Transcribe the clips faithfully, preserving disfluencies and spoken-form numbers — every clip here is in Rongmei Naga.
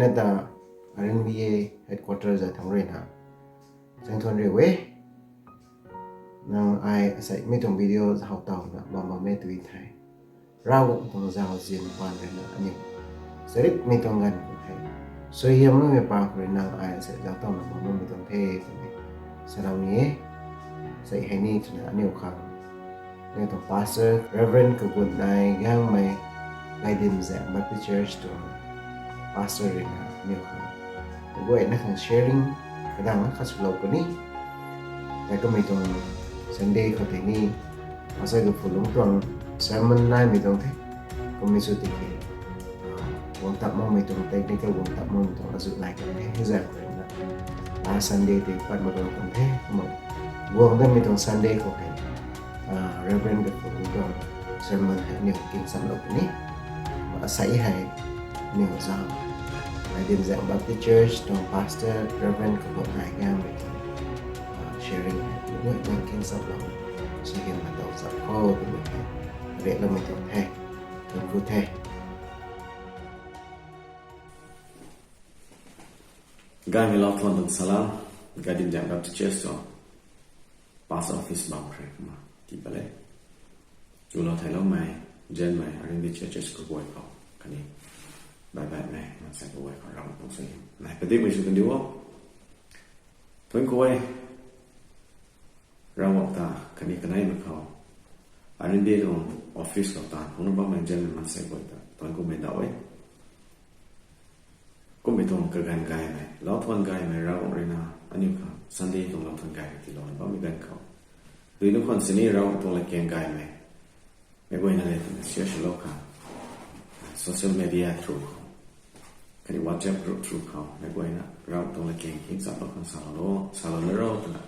Hei ta R N B A headquarter zat thangc ruina chaeng thuan riu e. Nang ai asei mi tuang video zauc tawna bam bam e tui the. Ravguangc tuang zauzian paan ruina aniu charikmei tuang ganv khou hei suaihiamloumei paan khou rui nang ai asei zauc tawna bam bammei tuang the twmei salou ni e. Sei hei ni twna aniu khang, aniu tuang pastor Reverend Kagut Nai Gangmei, Gaidim Zaeng Baptist Church tuang pastor ruina aniu khang guayna khang sharing kadang khat swlou puni. Tei kamei tuang Sunday khou tei ni pastor Gapulung tuang sermon naimei tuang the. Kummei sw tiki guang tap makmei tuang, technical guang tap makmei tuang azuh nai kan the. Hei zaeng khou ruina last Sunday tei pat mak tuang kan the. Kumna guang datmei tuang Sunday khou hei Reverend Gapulung tuang sermon hei aniu kingchamlou puni. Asei hei aniu zauc Gaidim Zaeng Baptist Church tuang pastor Reverend Kagut Nai Gangmei tuang sharing hei aniu nang kingchamlou, suaihiam na tow zauc khou twmei hei riakloumei tuang the. Thuanc ku the. Gaymei lou thuan tuang salam, Gaidim Zaeng Baptist Church tuang pastor office bam khou rui kumna tii pat e. Chulou theiloumei, nzianmei R N B A churches kaguay khou khatni baih baihmei maansei kaguay khou Ravguangc tuang suaihiam nai padikmei sw kandiu o. Thuanc ku e. Ravguangc ta khatni kaneimei khou R N B A tuang office khou taanv khou na bammei nzianmei maansei guay ta thuanc kumei ndauh e. Kummei tuang kaganv gaymei, lou thuan gaymei Ravguangc ruina aniu khang Sunday tuang lou thuan gaymei tiilouna bammei ganv khou, dui nunc khwan sini Ravguangc tuang latkaeng gaymei meic guayna le twna share swlou khang, social media through khou khatni WhatsApp group through khou meic guayna Ravguangc tuang latkaeng kingchamlou khang salou, salouna ro twna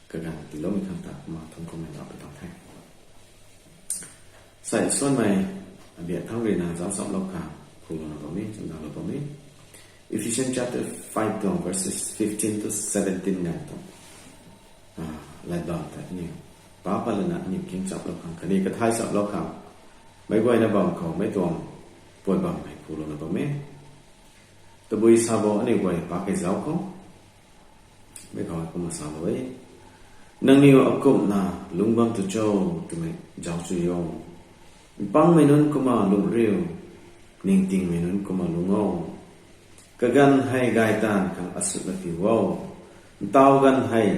kaganv tiiloumei khang ta kumna thuanc kumei ndauh pui tuang the. Sei suanmei abiak thangc ruina zauc chamlou khang phulouna bam e, chamdalou bam e. Ephesians chapter five tuang verses fifteen to seventeen nganv tuang lat bam ta aniu pa pat lana aniu kingchamlou khang khatni kathay chamlou khang meic guayna bam khou mei tuang puat bam hei phulouna bam e. Tabui sa bo aniu guay pa kei zauc khou, mei khou kumna salou e. Nangniw akumhna lungc bam tu cho twmei zauc chu o. Mpangmei nunc kumna lungh riu, ningtingmei nunc kumna lungc o. Kaganv hei gay taanv khang asut la piu o. Ntaw ganv hei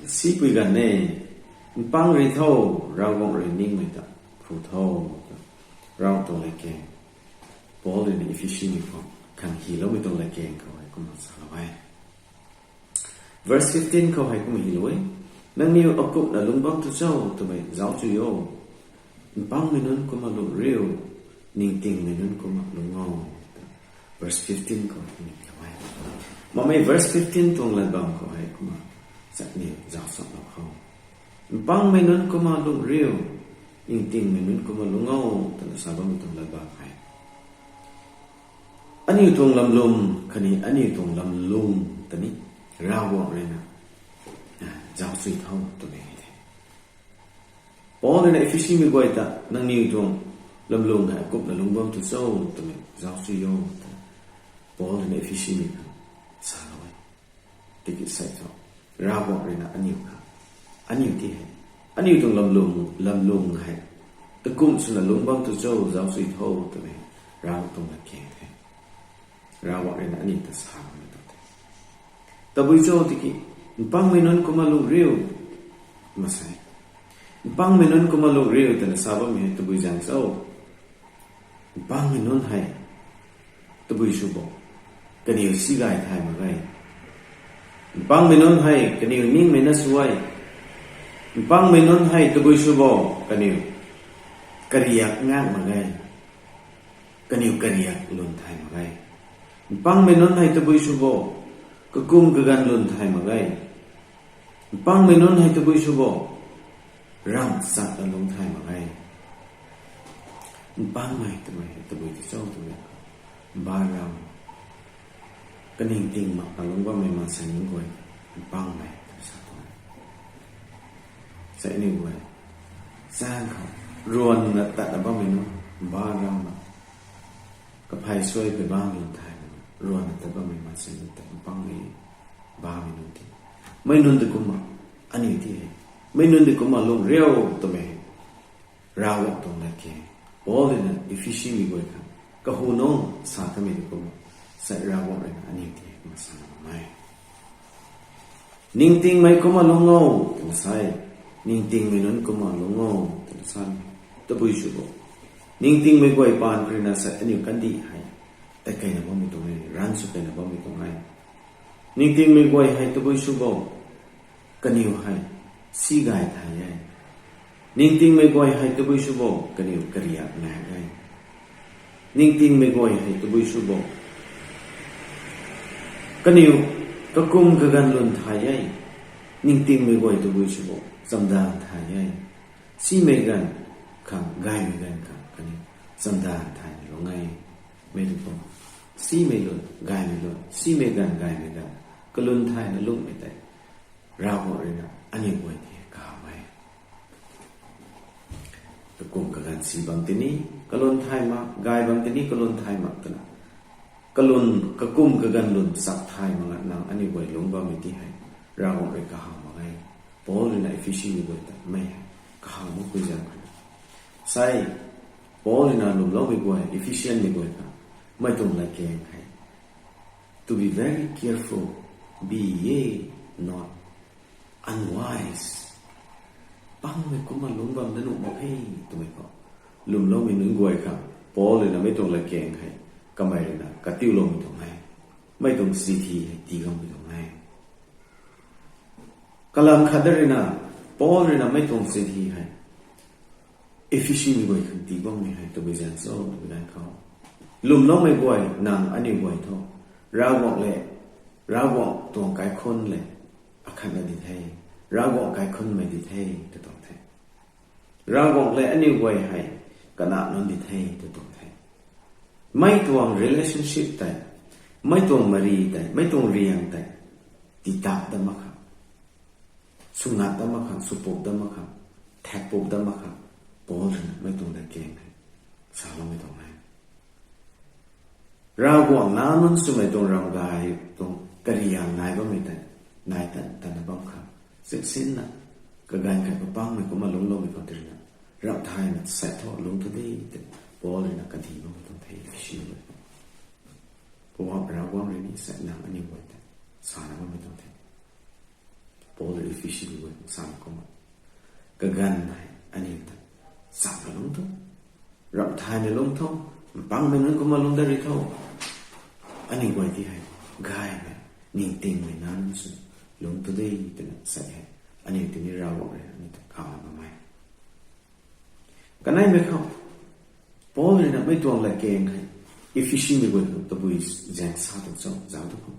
sipui ganv e. Mpang ri tho, Ravguangc rui ningmei ta phu tho. Ravguangc tuang latkaeng, Paul ruina Ephesimi khou khang hyloumei tuang latkaeng khou hei kumna salou e. Verse fifteen khou hei kumna hylou e. Nangniw akumhna lungc bam tu cho twmei zauc chu o. Mpangmei nunc kumna lungh riu, ningtingmei nunc kumna lungc o. Verse fifteen khou hei kumna hylou e. Mamei verse fifteen tuang lat bam khou hei kumna sa ni zauc chamlou khou, mpangmei nunc kumna lungh riu, ningtingmei nunc kumna lungc o twna sa bammei tuang lat bam hei aniu tuang lamlum khatni aniu tuang lamlung ta ni Ravguangc ruina zauc chui tho twmei the. Paul ruina Ephesimi guay ta nangniw tuang lamlung hei akumhna lungc bam tu cho twmei zauc chui o twna Paul ruina Ephesimi khang salou e. Tiki sei thu Ravguangc ruina aniu khang, aniu ti hei, aniu tuang lamlung, lamlung hei takumh swna lungc bam tu cho zauc chui tho twmei Ravguangc tuang latkaeng the. Ravguangc ruina aniu ta sa bammei tuang the. Tabui cho tiki, mpangmei nunc kumna lungh riu, masei, mpangmei nunc kumna lungh riu twna sa bammei hei tabui zaeng cho? Mpangmei nunc hei tabui sw bo, kaniw si gay thay mak ge. Mpangmei nunc hei kaniw ningmei na sw e. Mpangmei nunc hei tabui sw bo, kaniw kariak ngak mak ge. Kaniw kariak lwn thay mak ge. Mpangmei nunc hei tabui sw bo, kakum kaganv lwn thay mak ge. Mpangmei nunc hei tabui sw bo, ramh chat ta lungc thay mak ge. Mpangmei twmei hei tabui ti cho twmei, mbaanv ram, kaningting mak ta lungc bammei maansei nunc guay mpangmei twna sa tuang e. Sei aniu guay chaeng khou ruanna tatna bammei nunc, mbaanv ram na, kaphey suai pei bangc lwn thay mak, ruanna ta bammei maansei nunc ta mpangmei bammei nunc the. Mei nunc tei kumna aniu ti hei, mei nunc tei kumna lung riu twmei Ravguangc tuang latkaeng. Paul rui na Ephesiamei guay khang kahu nunc sa kamei tei kumna, sai Ravguangc rui na aniu ti hei kumna sana bam e. Ningtingmei kumna lungc o twna sa e. Ningtingmei nunc kumna lungc o twna sa e. Tabui sw bo, ningtingmei guay paan khou rui na sai aniu kandih hei tat keyna bammei tuang e, ran sw keyna bammei tuang e. Ningtingmei guay hei tabui sw bo, kaniw hei si gay thay e. Ningtingmei guay hei tabui sw bo, kaniw kariak nai e. Ningtingmei guay hei tabui sw bo, kaniw kakum kaganv lwn thay e. Ningtingmei guay tabui sw bo, chamdan thay e. Simei ganv khang, gaymei ganv khang kaniw chamdan thayna lung e. Mei tei kumna, simei lwn, gaymei lwn, simei ganv, gaymei ganv kalwn thayna lungmei tei Ravguangc rui na aniu guay ti kahaw e. Kakum kaganv si bam tini kalwn thay mak, gay bam tini kalwn thay mak twna, kalwn, kakum kaganv lwn chak thay mak na nang aniu guay lungc bammei ti hei Ravguangc rui kahaw mak e. Paul rui na Ephesiamei guay ta mei hei kahaw makpui zaeng khou, sai Paul rui na lwmloumei guay, Ephesianmei guay khang mei tuang latkaeng hei, to be very careful, be ye not unwise. Pangmei kumna lungc bam da nuh mak khe twmei khou, lwmloumei nunc guay khang Paul rui na mei tuang latkaeng hei kamei rui na katiuloumei tuang e. Mei tuang chithi hei tii gammei tuang e. Kalam khat da rui na, Paul rui na mei tuang chithi hei Ephesiamei guay khang tii bammei hei tabui zaeng cho twmei ganv khou, lwmloumei guay, nang aniu guay thu Ravguangc le, Ravguangc tuang kaikhunc le akhatna di the, Ravguangc kaikhunmei di the tw tuang the. Ravguangc le aniu guay hei kanac nunc di the tw tuang the. Mei tuang relationship tei, mei tuang mari tei, mei tuang riang tei titak dat mak khang, swngak dat mak khang, swpuk dat mak khang, thakpuk dat mak khang, Paul rui na mei tuang latkaeng hei saloumei tuang e. Ravguangc nac nunc swmei tuang ramgay tuang kariang nai bammei tei nai tan tanna bam khang, chaksinna, kaganv khat kapangmei kumna lungcloumei khou tei rui na, ramh thayna sai thu lungc thu de twna Paul rui na kandih bammei tuang the Ephesiamei guay. Poubauhmei Ravguangc rui ni sai nang aniu guay ta sana bammei tuang the. Paul rui Ephesiamei guay samei kumna, kaganv hei aniu ta chakna lungc tho, ramh thayna lungc tho, mpangmei nunc kumna lungc dat ri tho. Aniu guay ti hei gaymei, ningtingmei nac nunc sw lungc thu de twna sai hei aniu tini Ravguangc rui aniu ta kawna bam e. Kaneimei khou, Paul rui na mei tuang latkaeng hei Ephesiamei guay khang tabui zaeng sa tuang cho zauc tu khou,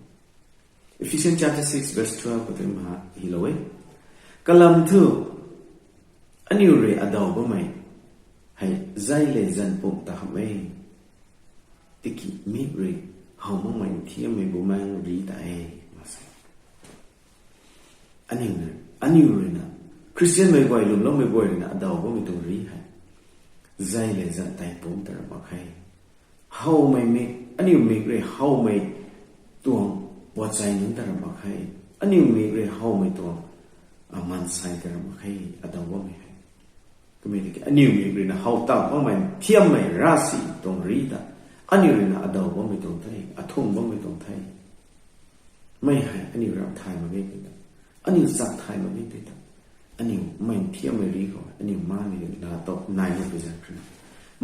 Ephesians chapter six verse twelve khou tei mei hylou e. Kalam thu, aniu rui adaw bammei hei zei le zanc pumc ta hamh e. Tiki mik rui how makmei nthiammei bumaengc ri ta e, ma se. Aniu, aniu rui na, Khristianmei guay, lwmloumei guay rui na adaw bammei tuang ri hei zei le zanc tei pumc ta ra mak khe. Howmei mik, aniu mik rui howmei tuang puatchai nunc ta ra mak khe. Aniu mik rui howmei tuang, a, maansei ta ra mak khe, adaw bammei hei. Kumei tiki aniu mik rui na how tang bammei nthiammei ravsic tuang ri ta aniu rui na adaw bammei tuang the, athung bammei tuang the. Mei hei aniu ramh thay mak ge tei ta, aniu chak thay mak ge tei ta, aniu mei nthiammei ri khou aniu mamei na ta nai makpui zaeng khou rui na,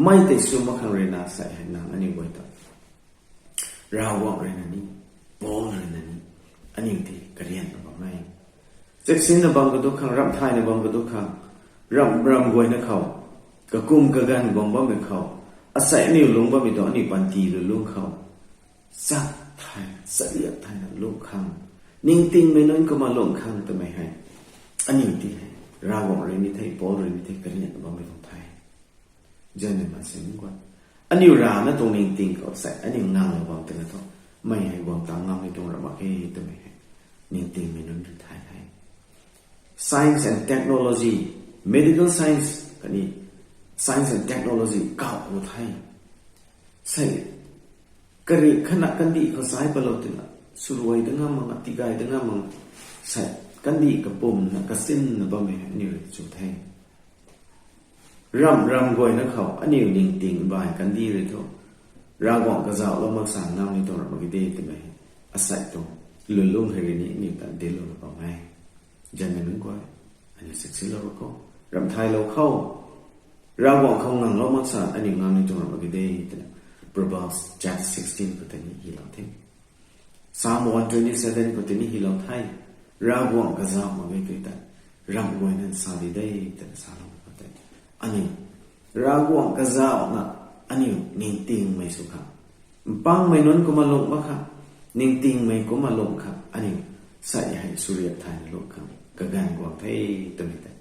mei tei sw mak khang rui na sai hei nang aniu guay ta Ravguangc rui na ni, Paul rui na ni, aniu tei karianna bam e. Chaksinna bam kadu khang, ramh thayna bam kadu khang, ramh ram guayna khou, kakum kaganv guang bammei khou, asei aniu lungc bammei tuang aniu panty rui lungc khou, chak thay, chariak thayna lungc khang, ningtingmei nunc kumna lungc khang twmei hei, aniu ti hei Ravguangc rui ni the, Paul rui ni the, karianna bammei tuang the. Zanmei maansei nunc guay, aniu rana tuang ningting khou sei aniu nganglou bam twna thu, mei hei guang tang ngammei tuang ra mak khe twmei hei ningtingmei nunc rui thay the. Science and technology, medical science khatni science and technology kauh pu the. Sei Kari khatna kandih khou sai palou twna, swruai da ngam mak, tigay da ngam mak, sa kandih kapumna, kasinna bammei aniu rui chu the. Ramh ramh guayna khou aniu ningting mbaanv kandih rui thu, Ravguangc kazauhlou mak san nang ni tuang ramh mak ge de twmei, asei tuang lulung hei rui ni aniu ta dinclou bam e. Zanmei nunc guay, aniu saksi lou khou, ramh thaylou khou, Ravguangc khou nganglou mak san aniu nang ni tuang ramh mak ge de twna, Proverbs chapter sixteen khou tei ni hylou the. Psalm one twenty-seven khou tei ni hylou the. Ravguangc kazauh mak ge tei tei, ramh guayna sa di de twna salou khou tei, aniu Ravguangc kazauhna, aniu ningtingmei sw kha, mpangmei nunc kumna lung mak kha, ningtingmei kumna lung kha, aniu sa hei swriak thayna lung kha, kaganv guang the twmei tei,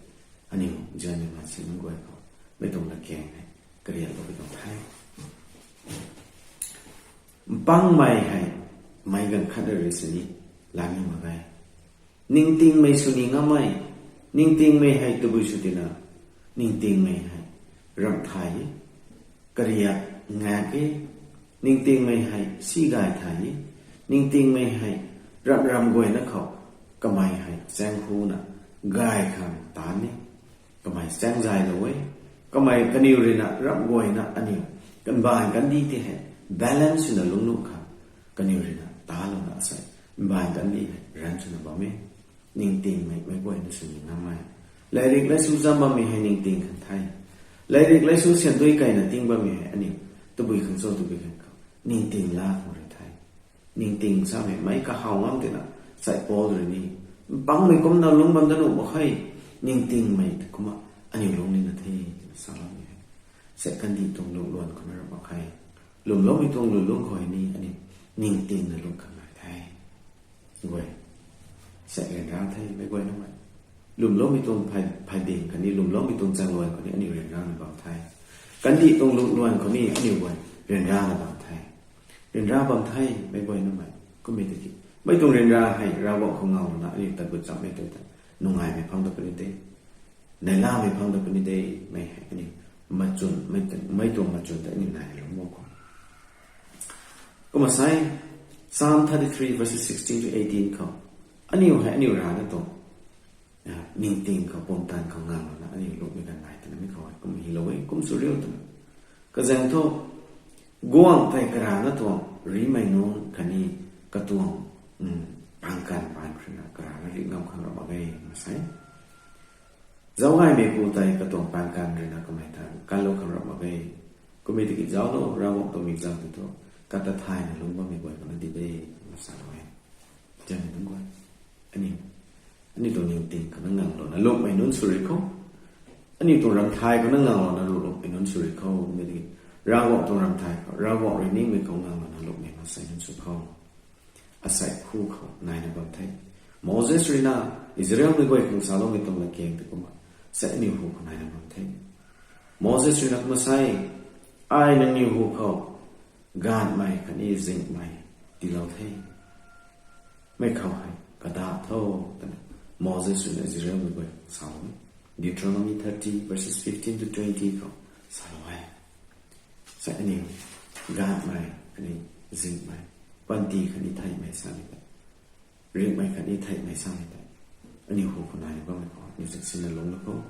aniu zanmei maansei nunc guay khou mei tuang latkaeng hei kariaklou pui tuang the. Mpangmei hei meic ganv khat rui sini lani mak ge. Ningtingmei sw ni ngammei, ningtingmei hei tabui sw tina, ningtingmei hei ramh thay e, kariak ngak e, ningtingmei hei si gay thay e, ningtingmei hei ramh ramh guayna khou kamei hei chaeng huna gay khang taanc e. Kamei chaeng zaylou e. Kamei kaniw ruina ramh guayna aniu mbaanv kandih tei hei balance swna lungc nuh khang, kaniw ruina talouna asei mbaanv kandih hei ranv swna bam e. Ningtingmei meic guayna sw ni ngammei, lairik laisu zam bammei hei ningting khang the. Lairik laisu siandui kaina ting bammei hei aniu tabui khang cho, tabui khang khou ningting la khang rui the. Ningting samei meic kahaw ngam tina, sai Paul rui ni, mpangmei kumna lungc bam dat nuh mak khe, ningtingmei kumna aniu lungc nina the twna saloumei hei, sai kandih tuang lungc luan khou na ramh mak khe. Lwmloumei tuang lulung khou ni aniu ningtingna lungc khang nai the. Guay, sai ryanra the meic guay namei. Lwmloumei tuang phay, phayding khatni lwmloumei tuang chaeng luan khou ni aniu ryanrana bam the. Kandih tuang lungc luan khou ni aniu guay ryanrana bam the. Ryanra bam the meic guay namei. Kummei tiki, mei tuang ryanra hei Ravguangc khou ngawna aniu tat gut chammei tei ta, nungaimei phang ta puni de, neihlamei phang ta puni de, mei hei aniu machun, mei tuang, mei tuang machun ta aniu nai lou mak khou. Kumna sai, Psalm thirty-three verses sixteen to eighteen khou, aniu hei aniu rana tuang ningting khou, pumtan khou nganvlouna aniu lungcmei ganv nai twna mi khou hei kum hylou e, kum sw riu twna. Kazaeng thu, guangc tei karana tuang rimei nunc khatni katuang pangkan paan khou ruina karana ri ngam khang ramh mak ge, na sa e. Zaucgaymeipu tei katuang pangkan ruina kamei ta kanlou khang ramh mak ge. Kummei tiki zauclou, Ravguangc tuang mikzang tei thu kata thayna lungc bammei guay khang na di de, na salou e. Zanmei nunc guay, aniu, aniu tuang ningting khou na nganglouna lungcmei nunc sw ri khou, aniu tuang ramthay khou na nganglouna lungcmei nunc sw ri khou, kummei tiki Ravguangc tuang ramthay khou, Ravguangc rui ningmei khou nganglouna lungcmei maansei nunc sw khou, asei khu khou naina bam the. Moses ruina Israelmei guay khang saloumei tuang latkaeng tei kumna, sai aniu hu khou naina bam the. Moses ruina kumna sa e, ai nangniw hu khou gaanhmei khatni zinghmei tiilou the. Mei khou hei kadah tho, twna Moses ruina Israelmei guay salou e. Deuteronomy thirty verses fifteen to twenty khou salou e. Sai aniu gaanhmei khatni zinghmei, panty khatni theihmei samei tei, ringhmei khatni theihmei samei tei, aniu hu khou naina bammei khou aniu chaksina lungclou khou.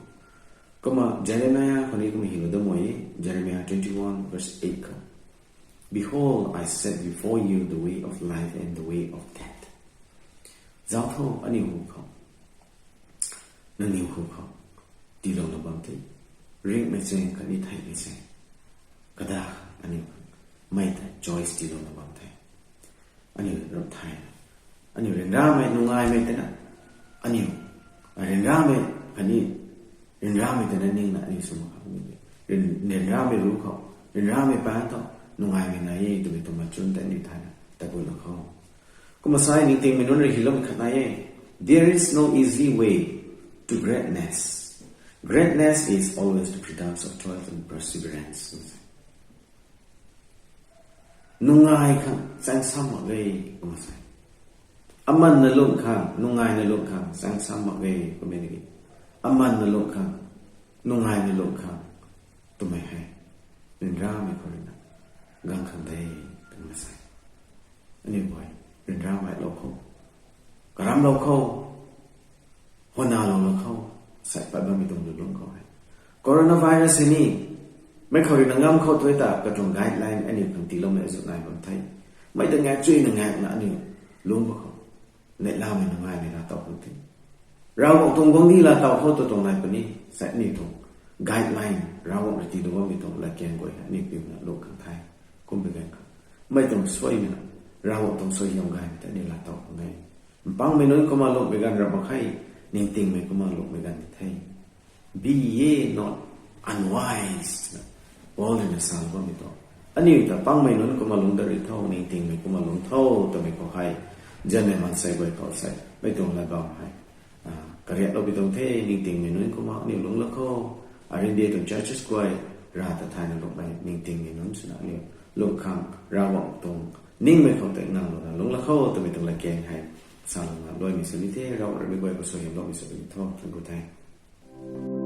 Kumna Jeremiah khou ni kumna hylou dat mak e, Jeremiah twenty-one verse eight khou, Behold, I set before you the way of life and the way of death. Zauc tho, aniu hu khou, nangniw hu khou tiilouna bam the, ringhmei chaeng khatni theihmei chaeng. Kadah, aniu mei tei choice tiilouna bam the. Aniu ramthayna, aniu ryanramei, nungaimei tei na, aniu ryanramei khatni ryanramei tei na ningna aniu sw mak khang, ryanramei ruc khou, ryanramei paan thu nungaimei nai e twmei tuang machun tei aniu thayna tat gut lou khou. Kumna sa e, ningtingmei nunc rui hyloumei khat nai e, There is no easy way to greatness. Greatness is always the product of toil and perseverance. Nungai khang chaeng sam mak ge, kumna sa e. Amanna lungc khang, nungaina lungc khang chaeng sam mak ge, kummei tiki, amanna lungc khang, nungaina lungc khang twmei hei ryanramei khou ruina gang khang de, twna sa e. aniu guay ryanramei lou khou, karamlou khou, hwanna lou lou khou, sei pat bammei tuang lulungc khou hei, coronavirus hei ni mei khou rui na ngam khou thu ta katuang guideline aniu khang tiiloumei azuh nai bam the. Mei ta ngak chuina ngakna aniu lungc ba khou, neihlamei nungaimei na taw khang the. Ravguangc tuang guangcdic laa taw khou tu tuang nai puni, sei aniu tuang guideline, Ravguangc rui tiilou bammei tuang latkaeng guay hei aniu piuna lungc khang the. Kumpui ganv khou, mei tuang suaimei na, Ravguangc tuang suaihiam gaymei ta aniu laa taw khang e. Mpangmei nunc kumna lungcmei ganv ra mak khe, ningtingmei kumna lungcmei ganv ni the. Be ye not unwise, na Paul rui na salou bammei tuang. Aniu ta pangmei nunc kumna lungc dat ri tho, ningtingmei kumna lungc tho twmei khou hei, nzianmei maansei guay khou sei mei tuang lat bam hei, kariaklou pi tuang the. Ningtingmei nunc kumna aniu lungc lak khou, arindia tuang churches guay, Rav ta thayna lungcmei ningtingmei nunc swna aniu lungc khang, Ravguangc tuang ningmei khou tei ngamlouna lungc lak khou twmei tuang latkaeng hei salouna luaimei sw ni the. Ravguangc rui mei guay khou suaihiamloumei sw ni tho. Thank you, thank